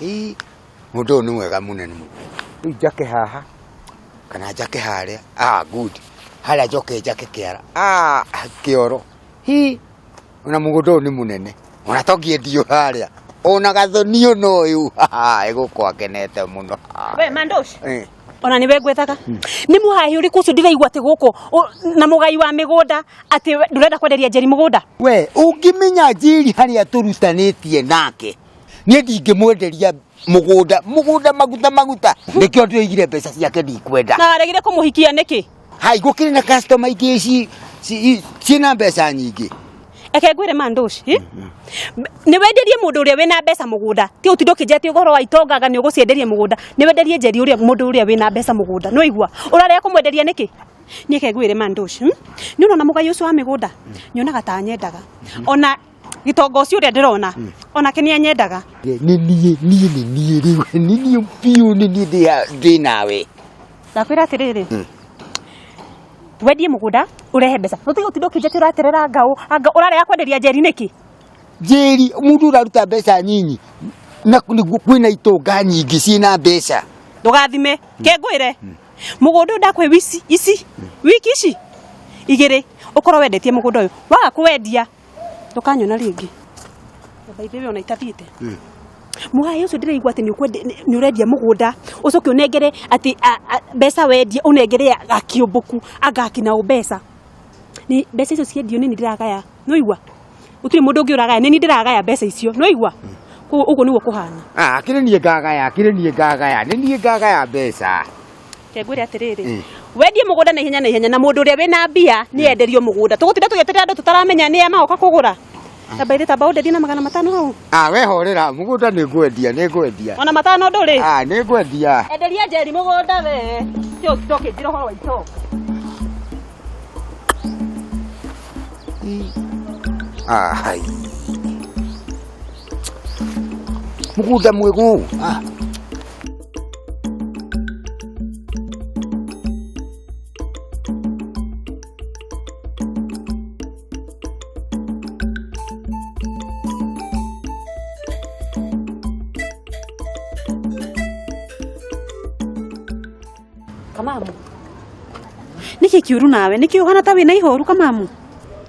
Ii, mũndũ ũyũ nĩ mwega mũnene mũno. Rĩu njake haha kana njake harĩa. Ah, good. Harĩa njoke njake kĩara. Ah, kĩoro. Hi, ona mũgũnda ũyũ nĩ mũnene. Ona to ngĩendio harĩa. Ona gathoni ona ũyũ. Egũkorwo akenete mũno. We Mandosh. Eh. Ona nĩwe ngwethaga. Nĩ mũhahi ũrĩkũ ũcio ndĩraigua atĩ gũkũ na mũgai wa mĩgũnda atĩ ndũrenda kwenderia Njeri mũgũnda? We ũngĩmenya Njeri harĩa tũrutanĩtie nake niĩ ndingĩmwenderia mũgũnda mũgũnda maguta maguta nĩkĩo ndĩoigire mbeca ciake ndikwenda. Na waregire kũmũhikia nĩkĩ? Hai gũkĩrĩ na customer ingĩ ciĩna mbeca nyingĩ. Eke ngwĩre Mandosh, nĩ wenderie mũndũ ũrĩa wĩna mbeca mũgũnda ti ũtinde ũkĩnjĩra atĩ ũhoro wa itongaga nĩ ũgũcienderia mũgũnda. Nĩ wenderie Njeri ũrĩa mũndũ ũrĩa wĩna mbeca mũgũnda. Nĩ waigua? Ũrarega kũmwenderia nĩkĩ? Niĩ eke ngwĩre Mandosh, Nĩ ũrona mũgai ũcio wa mĩgũnda? Nyonaga ta anyendaga. Ona gĩtonga ũcio ũrĩa ndĩrona, onake nĩ anyendaga. Nĩ niĩ, niĩ nĩ niĩ rĩu, nĩ niĩ biũ, nĩ niĩ ndĩ nawe. Ndakwĩra atĩrĩrĩ, wendie mũgũnda ũrehe mbeca. Ũtige gũtinda ũkĩnjĩra atĩ ũraterera ngaũ, anga ũrarega kwenderia Njeri nĩkĩ? Njeri, mũndũ ũraruta mbeca nyinyi na nĩguo kwĩna itonga nyingĩ ciĩna mbeca. Ndũgathime, ke ngwĩre. Mũgũnda ũyũ ndakũhe ici, ici, wiki ici igĩrĩ ũkorwo wendetie mũgũnda ũyũ. Waga kũwendia ndũkanyona rĩngĩ. By the way ona itathiĩte. Mũhai ũcio ndĩraigua atĩ nĩ ũrendia mũgũnda ũcoke ũnengere atĩ mbeca wendie ũnengere akĩũmbũku anga akina ũ mbeca. Nĩ mbeca icio ciendio nĩ niĩ ndĩragaya. Nĩ waigua? Gũtirĩ mũndũ ũngĩ ũragaya, nĩ niĩ ndĩragaya mbeca icio. Nĩ waigua? Koguo ũguo nĩguo kũhana. Ah, akĩrĩ niĩ ngagaya, akĩrĩ niĩ ngagaya, nĩ niĩ ngagaya mbeca. Reke ngwĩre atĩrĩrĩ, wendie mũgũnda na ihenya na ihenya na mũndũ ũrĩa wĩna mbia nĩ enderio mũgũnda. Tũgũtinda tũgĩeterera andũ tũtaramenya nĩ a magoka kũgũra. Na by the way, tamba ũnderie na 500 hau. Ah, we horera, mũgũnda nĩ ngwendia, nĩ ngwendia. Ona 500 ndũrĩ? Ah, nĩ ngwendia. Enderia Njeri mũgũnda we. Tio ũkĩnjĩra ũhoro wa itonga. Ah, hai. Mũgũnda mwega ũũ. Ah. Kamamu. Nĩkĩ kĩũru nawe? Nĩkĩ ũhana ta wĩna ihoru Kamamu?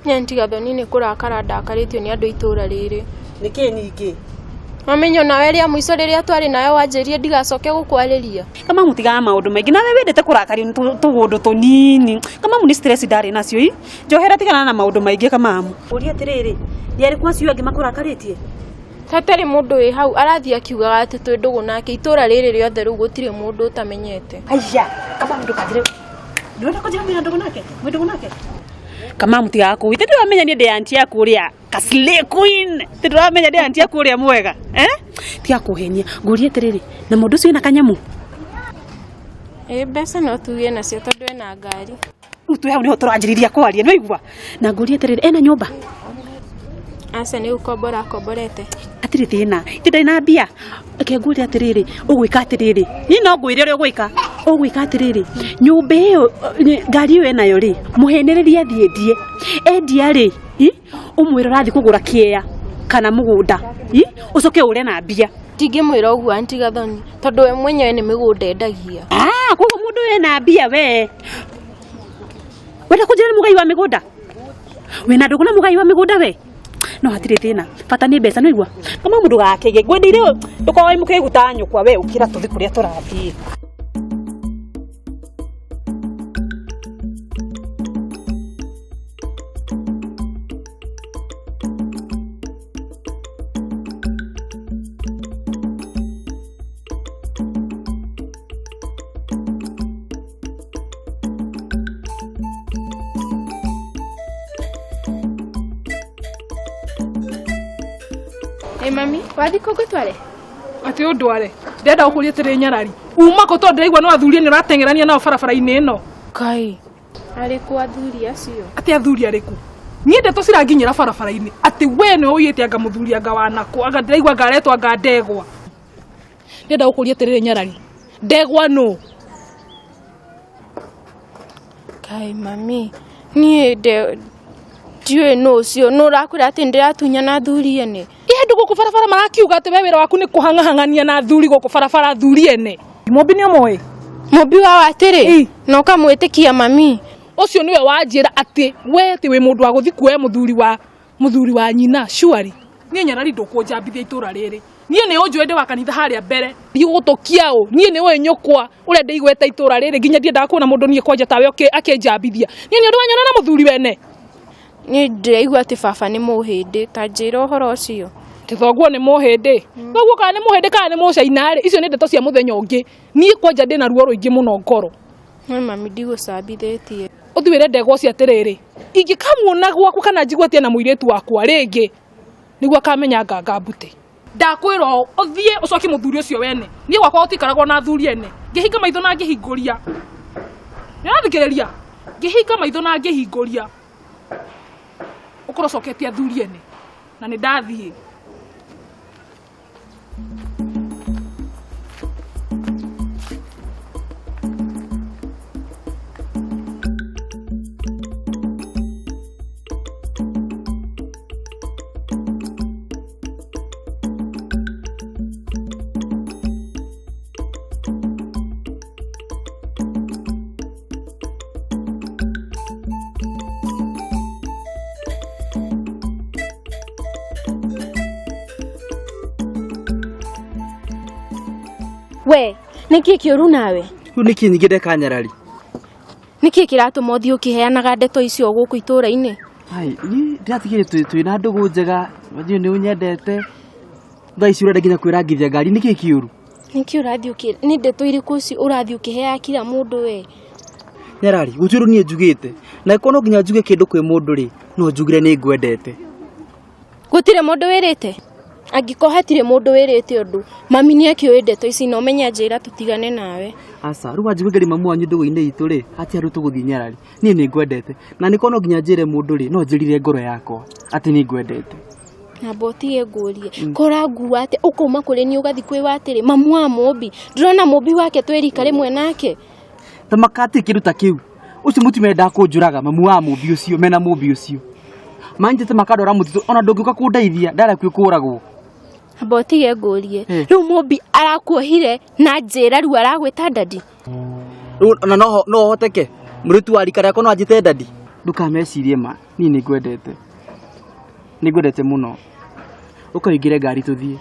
Nyanti Gathoni nĩ kũrakara ndakarĩtio nĩ andũ itũra rĩrĩ. Nĩkĩ ningĩ? Wamenya onawe rĩa mũico rĩrĩa twarĩ nawe wanjĩrire ndigacoke gũkwarĩria. Kamamu tigaga maũndũ maingĩ nawe wendete kũrakario nĩ tũgũndũ tũnini. Kamamu nĩ stress ndarĩ nacio ii. Njohera tigana na maũndũ maingĩ Kamamu. Ũria atĩrĩrĩ, nĩ arĩkũ acio angĩ makũrakarĩtie? Hatarĩ mũndũ wĩ hau arathiĩ akiugaga atĩ twĩ ndũgũ nake itũra rĩrĩ rĩothe rĩu gũtirĩ mũndũ ũtamenyete. Aya, Kamamu ndũkanjĩre. Ndũrenda kũnjĩra mwĩna ndũgũ nake? Mwĩ ndũgũ nake? Kamamu tigaga kũwĩte ndĩramenya niĩ ndĩ auntie yaku ũrĩa Slay queen. Ndĩramenya ndĩ auntie yaku ũrĩa mwega. Tiga kũhenia. Ngũrie atĩrĩrĩ, na mũndũ ũcio ena kanyamũ? Ĩ mbeca no tuge nacio tondũ ena ngari. Rĩu twĩ hau nĩho tũranjĩrĩria kwaria, nĩ waigua? Na ngũrie atĩrĩrĩ, ena nyũmba? Aca nĩ gũkombora akomborete. Hatirĩ thĩna. Ithe ndarĩ na mbia. Reke ngwĩre atĩrĩrĩ, ũgwĩka atĩrĩrĩ. Niĩ no ngwĩre ũrĩa ũgwĩka. Ũgwĩka atĩrĩrĩ, nyũmba ĩyo, ngari ĩyo enayo rĩ, mũhenererie athiĩ endie. Endia rĩ, ũmwĩre ũrathiĩ kũgũra kĩea kana mũgũnda. Ũcoke ũre na mbia. Ndingĩmwĩra ũguo Auntie Gathoni, tondũ we mwenyewe nĩ mĩgũnda endagia. Ah, koguo mũndũ wĩna mbia we. Wenda kũnjĩra nĩ mũgai wa mĩgũnda? Wĩna ndũgũ na mũgai wa mĩgũnda we? No hatirĩ thĩna, bata nĩ mbeca, nĩwaigua? Kama mũndũ gakĩgĩ, ngwendeire ndũkorwo wĩ mũkĩgu ta nyũkwa we, ũkĩra tũthiĩ kũrĩa tũrathiĩ. Ĩ mami, wathiĩ kũ ngũtware? Atĩ ũndware. Ndĩrenda gũkũria atĩrĩ nyarari. Uma kũ tondũ ndĩraigua no athuri nĩ ũrateng'erania nao barabara-inĩ ĩno. Kai. Arĩkũ athuri acio? Atĩ athuri arĩkũ? Niĩ ndeto ciranginyĩra barabara-inĩ atĩ we nĩwe ũiyĩte anga mũthuri anga wanakũ anga ndĩraigua anga aretwo anga ndegwa. Ndĩrenda gũkũria atĩrĩrĩ nyarari. Ndegwa nũ? Kai mami, niĩ ndiũĩ nũ ũcio, nũ ũrakwĩra atĩ nĩndĩratunyana athuri ene? Ĩ Andũ gũkũ barabara marakiuga atĩ we wĩra waku nĩ kũhang'ahang'ania na athuri gũkũ barabara athuri ene. Mũmbi nĩ ũmũĩ? Mũmbi wa atĩrĩ Ĩ. na ũkamwĩtĩkia mami. Ũcio nĩwe wanjĩra atĩ we ti wĩ mũndũ wa gũthiĩ kuoya mũthuri wa nyina surely. Niĩ nyarari ndũkũnjambithia itũra rĩrĩ. Niĩ nĩ ũnjũĩ ndĩ wa kanitha harĩa mbere. Ndigũgũtũkia ũ. Niĩ nĩ ũĩ nyũkwa ũrĩa ndĩigwete itũra rĩrĩ nginya ndiendaga kuona mũndũ niĩ kwanja tawe akĩnjambithia. Niĩ nĩ ũndũ wanyona na mũthuri wene. Niĩ ndĩraigua atĩ baba nĩ mũhĩndĩ, ta njĩra ũhoro ũcio. Ti thoguo nĩ mũhĩndĩ. Thoguo kana nĩ mũhĩndĩ kana nĩ mũcaina rĩ, icio nĩ ndeto cia mũthenya ũngĩ. Niĩ kwanja ndĩna ruo rũingĩ mũno ngoro. No mami ndigũcambithĩtie. Ũthiĩ wĩre ndegwa ũcio atĩrĩrĩ, ingĩkamuona gwaku kana njigue atĩ ena mũirĩtu wakwa rĩngĩ, nĩguo akamenya nganga mbute. Ndakwĩra ũũ, ũthiĩ ũcokie mũthuri ũcio wene. Niĩ gwakwa gũtikaragwo na athuri ene. Ngĩhinga maitho na ngĩhingũria. Nĩũrathikĩrĩria? Ngĩhinga maitho na ngĩhingũria. Ũkorwo ũcoketie athuri ene. Na nĩ ndathiĩ. We, nĩkĩ kĩũru nawe? Rĩu nĩkĩ nyingĩ ndeka nyarari? Nĩkĩ kĩratũma ũthiĩ ũkĩheanaga ndeto icio gũkũ itũũra-inĩ? Ai, niĩ ndĩratigire twĩ na ndũgũ njega, wajua nĩ ũnyendete. Thaa ici ũrenda nginya kwĩrangithia ngari, nĩkĩ kĩũru? Nĩkĩ ũrathiĩ ũkĩ nĩ ndeto irĩkũ ici ũrathiĩ ũkĩheaga kila mũndũ we? Nyarari, gũtirĩ ũndũ niĩ njugĩte. Na ĩkorwo no nginya njuge kĩndũ kwĩ mũndũ rĩ, no njugire nĩ ngwendete. Gũtirĩ mũndũ wĩrĩte? Angĩkorwo hatirĩ mũndũ wĩrĩte ũndũ, mami nĩ akĩũĩ ndeto ici na ũmenye anjĩra tũtigane nawe. Aca, rĩu wanjia kũingĩria mamu wanyu ndũgũ-inĩ itũ rĩ, hatirĩ handũ tũgũthiĩ nyarari. Niĩ nĩ ngwendete. Na nĩkorwo no nginya njĩre mũndũ rĩ, no njĩrire ngoro yakwa atĩ nĩ ngwendete. Namba ũtige ngũrie kora ngua atĩ ũkauma kũrĩ niĩ ũgathiĩ kwĩ watĩrĩ mamu wa mũmbi ndĩrona mũmbi wake twĩ rika rĩmwe nake. Ta makati kĩndũ ta kĩu. Ũcio mũtumia endaga kũnjũraga mamu wa mũmbi ũcio mena mũmbi ũcio. Manyitĩte makandwara mũtitũ ona ndũngĩũka kũndeithia ndarekio kũragwo. Amba ũtige ngũrie rĩu mũmbi arakuohire na njĩra rĩu aragwĩta daddy. Rĩu ona no ũhoteke mũirĩtu wa rika rĩakwa no anjĩte daddy. Ndũkamecirie ma, niĩ nĩ ngwendete. Nĩ ngwendete mũno. Ũka ũingĩre ngari tũthiĩ.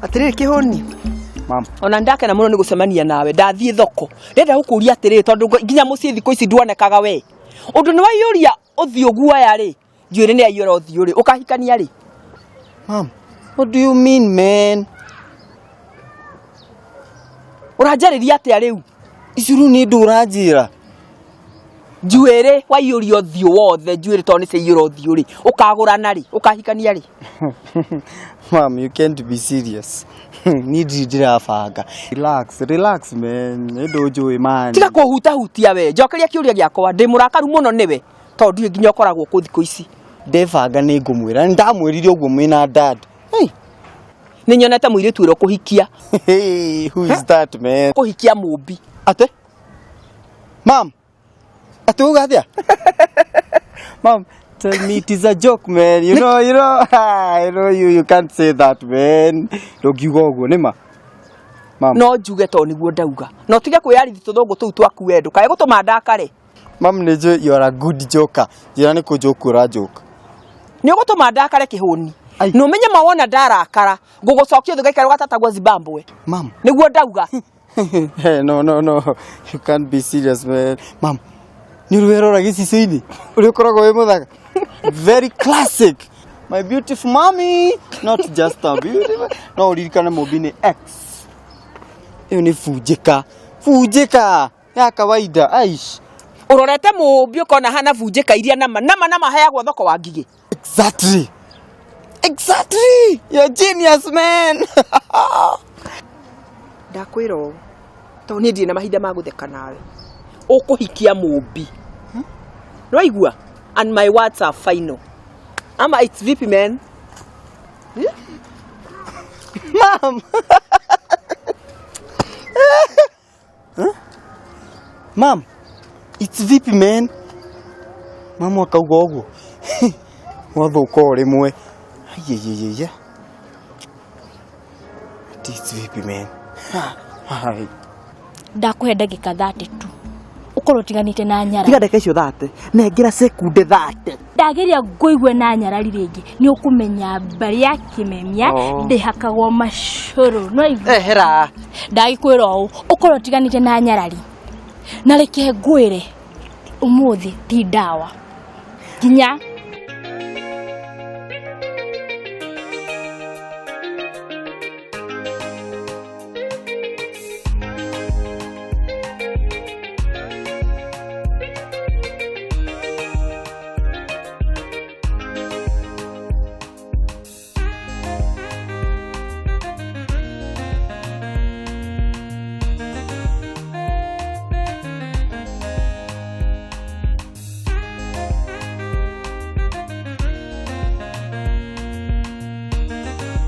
Atiriri kihoni. Ma'am. Ona ndakena muno ni gucemania nawe. Ndathie thoko ndenda gukuria atiriri tondu nginya mucii thiku ici nduonekaga we undu ni waiyuria uthiu guoya ri njuiri ni aiyura uthiu ri ukahikania ri. Ma'am, what do you mean, man? Uranjariria atia riu? Ici rĩu nĩ ndũ ũranjĩra. Njuĩrĩ waiyũria ũthiũ wothe njuĩrĩ tondũ nĩ ciaiyũra ũthiũ rĩ ũkagũrana rĩ ũkahikania rĩ. Ma'am, you can't be serious. Niĩ ndirĩ ndĩrabanga. Relax, relax man. Nĩ ndũ njũĩ man. Tiga kũhutahutia we, njokeria kĩũria gĩakwa, ndĩ mũrakaru mũno nĩwe tondũ ndiũĩ nginya ũkoragwo kũ thikũ ici. Ndebanga nĩ ngũmwĩra. Nĩ ndamwĩrire ũguo mwĩna dad. Hey. Nĩ nyonete mũirĩtu ũrĩa ũkũhikia. Hey, who is that man? Kũhikia mũmbi. Ate? Ma'am. Ate uga atĩa? Ma'am, tell me it is a joke man. You know, you know, I know you can't say that man. Ndũngiuga ũguo nĩ ma. Ma'am. No njuge tondũ nĩguo ndauga. No tige kwĩyarithia tũthũngũ tũu twaku we ndũkae gũtũma ndakare. Ma'am, nĩ njũĩ you are a good joker. Njĩra nĩ kũ joke ũranjoke. Nĩ ũgũtũma ndakare kĩhũni. Na ũmenye ma wona ndarakara ngũgũcokia thĩ ũgaikara ũgatatagwo Zimbabwe. Ma'am. Nĩguo ndauga. Hey, no, no, no. You can't be serious, man. Ma'am, nĩ ũrĩ werora gĩcicio-inĩ ũrĩa ũkoragwo wĩ mũthaka. Very classic. My beautiful mommy. Not just a beautiful. No ũririkane mũmbi nĩ X. Ĩyo nĩ bunjĩka. Bunjĩka ya kawaida. Aish. Ũrorete mũmbi ũkona hana bunjĩka iria nama nama nama heagwo thoko wa ngigĩ. Exactly. Exactly. You're a genius, man. Ndakwĩra ũũ tondũ niĩ ndirĩ na mahinda ma gũtheka nawe. Ũkũhikia mũmbi. Nĩwaigua? And my words are final. Ama it's vipi man? Mom. Huh? Mom, it's vipi man? Mamu akauga ũguo. Wathũka o rĩmwe. Aiyaiyaia. Ati it's vipi man? Hai. Ndakũhe ndagĩka 30 tu ũkorwo ũtiganĩte na Tiga nyarari. ndagĩka icio 30, nengera sekunde 30. Ndageria ngũigue na nyarari rĩngĩ nĩ ũkũmenya mbarĩ ya kĩmemia Oh. ndĩhakagwo macũrũ no igu Ehera. Ndagĩkwĩra ũũ, ũkorwo ũtiganĩte na nyarari, na reke ngwĩre ũmũthĩ ti ndawa nginya